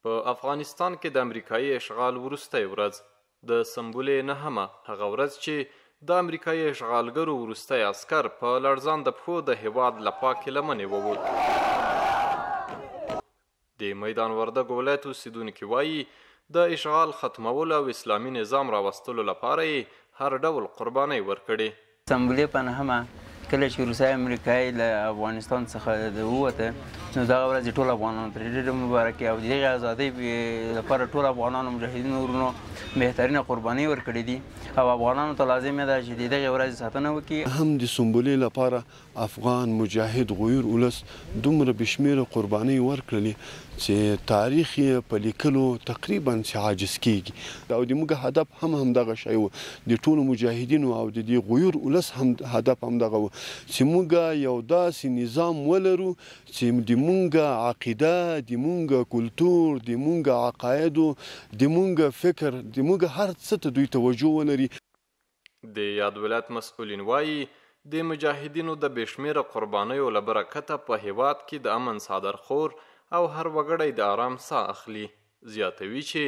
په افغانستان کې د امریکايي اشغال وروستۍ ورځ، د سنبلې نهمه، هغه ورځ چې د امریکايي اشغالګرو وروستی عسکر په لړزانده پښو د هېواد له پاکې لمنې ووت. د میدان وردګو ولایت اوسېدونکي وايي، د اشغال ختمولو او اسلامي نظام راوستلو لپاره یې هر ډول قربانۍ ورکړې. سنبلې په نهمه کله چې روسیه امریکایي له افغانستان څخه ووته، نو دغه ورځ ټول افغانانو ته ډېره مبارکي او د دغې ازادۍ لپاره ټول افغانانو مجاهدینو ورونو بهترینه قربانۍ ورکړې دي او افغانانو ته لازمه ده چې د دغې ورځې ساتنه وکړي. هم د سنبلې لپاره افغان مجاهد غیور ولس دومره بې شمېره قربانۍ ورکړلې چې تاریخ یې په لیکلو تقریبا چې عاجز کېږي او د موږ هدف هم همدغه شی و، د ټولو مجاهدینو او د دې غیور ولس هم هدف همدغه و چې موږ یو داسې نظام ولرو چې د موږ عقیده، د موږ کلتور، د موږ عقایدو، د موږ فکر، د موږ هر څه ته دوی توجه ولري. د یاد ولایت مسؤلین وايي، د مجاهدینو د بې شمېره قربانیو له برکته په هېواد کې د امن څادر خور او هر وګړی د ارام ساه اخلي. زیاتوي چې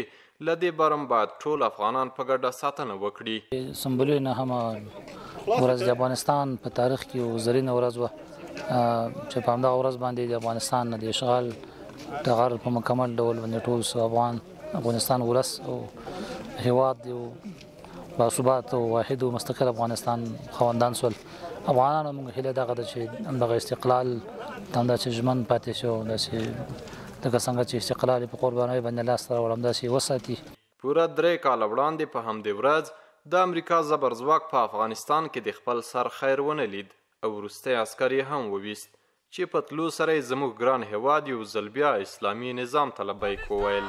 له دې برم باید ټول افغانان په ګډه ساتنه وکړي. سنبلې نهمه ورځ د افغانستان په تاریخ کې یو زرینه ورځ وه چې په همدغه ورځ باندې د افغانستان نه د اشغال ټغر په مکمل ډول باندې ټول سو. افغانستان ولس او هیواد یو باثبات او واحد او مستقل افغانستان خاوندان سول. افغانانو موږ هیله دغه ده چې همدغه استقلال همداسې ژمن پاتې شو، همداسې لکه څنګه چې استقلال په قربانۍ باندې لاسته راوړ همداسې وساتي. پوره 3 کاله وړاندې په همدې ورځ د امریکا زبرځواک په افغانستان کې د خپل سر خیر ونه لید او وروستی عسکر یې هم وویست چې په تلو سره یې زموږ ګران هېواد یو ځل بیا اسلامي نظام ته لبیک وویل.